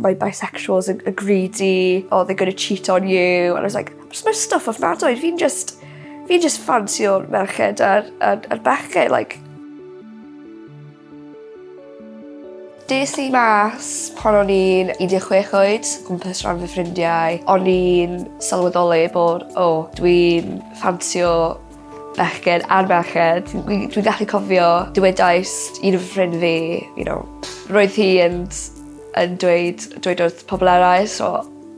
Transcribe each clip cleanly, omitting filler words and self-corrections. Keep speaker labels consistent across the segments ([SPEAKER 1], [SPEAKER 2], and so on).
[SPEAKER 1] Mae bisexuals yn greedy, oh they're gonna cheat on you, and I was like, just mae stuff ofnadwy, fi'n just, fi'n just ffansio merched a'r, ar, ar bechgyn, like. Des i mas pan o'n i'n 16 oed, gwmpas rhan fy ffrindiau. O'n i'n sylweddoli bod, o, oh, dwi'n ffansio bechgyn a'r merched. Dwi'n dwi gallu cofio dywedais un o fy ffrind fi, you know, roedd hi yn, yn dweud, dweud wrth pobl eraill, so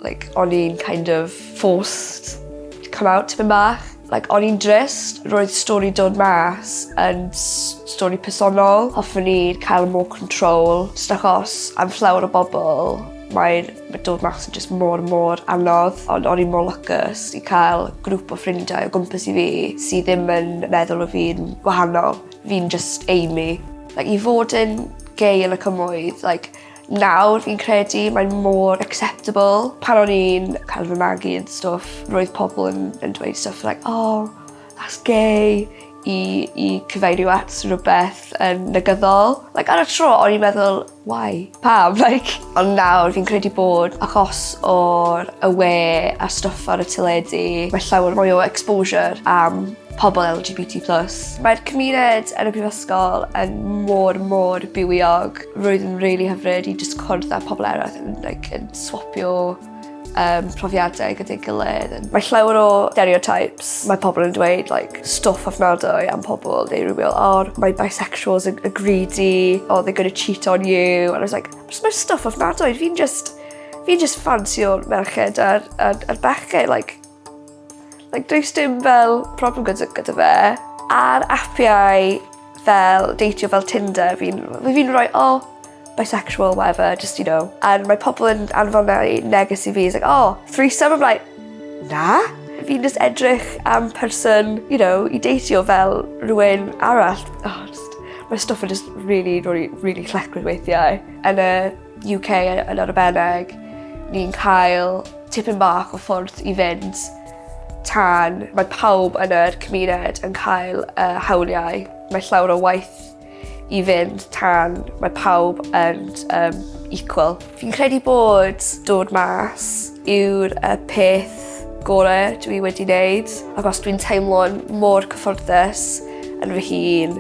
[SPEAKER 1] like, o'n i'n kind of forced to come out tipyn bach. Like, o'n i'n drist, roedd stori dod mas yn stori personol. Hoffwn i cael more control, just achos am llawer o bobl, mae'n ma' dod mas yn jyst mor mor anodd ond o'n i mor lwcus i cael grŵp o ffrindiau o gwmpas i fi sy ddim yn meddwl o fi'n wahanol. Fi'n just Amy. Like i fod yn gay yn y cymoedd like nawr fi'n credu mae'n mor acceptable. Pan o'n i'n cael fy magu and stwff roedd pobl yn yn dweud stuff like oh that's gay i i cyfeirio at rhywbeth yn negyddol. Like ar y tro o'n i'n meddwl why? Pam? Like ond nawr fi'n credu bod achos o'r y we a stwff ar y teledu mae llawer mwy o exposure am pobl LGBT plus. Mae'r cymuned yn y prifysgol yn mor mor bywiog. Roedd yn rili hyfryd i jyst cwrdd â pobl eraill yn like yn swapio um, profiadau gyda'i gilydd. Mae llawer o stereotypes. Mae pobl yn dweud like, stwff ofnadwy am pobl deurywiol. Oh, mae bisexuals are, are greedy, oh, they're going to cheat on you. And I was like, just mae stwff ofnadwy. Fi'n just, fi'n just ffansio merched a'r, ar, ar bechgyn. Like, like, does dim fel problem gyda, gyda fe. Ar apiau fel deitio fel Tinder, fi'n fi rhoi, oh, bisexual, whatever, just, you know. And mae pobl yn anfon neges i fi, it's like, oh, threesome? I'm like, na. Fi'n just edrych am person, you know, i deitio fel rhywun arall. Oh, just, mae stwff yn just really, really, really llecryd weithiau. Yn y UK yn arbennig, ni'n cael tipyn bach o ffordd i fynd tan mae pawb yn yr cymuned yn cael uh, hawliau. Mae llawer o waith i fynd tan mae pawb yn um, equal. Fi'n credu bod dod mas yw'r uh, peth gorau dwi wedi wneud, ac os dwi'n teimlo'n mor cyfforddus yn fy hun,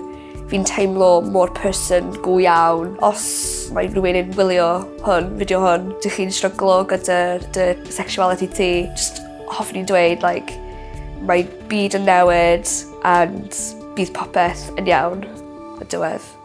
[SPEAKER 1] fi'n teimlo mor person go iawn. Os mae rhywun yn wylio hwn, fideo hwn, dych chi'n stryglo gyda dy sexuality ti, just hoffwn i'n dweud, like, mae byd yn newid and bydd popeth yn iawn y diwedd.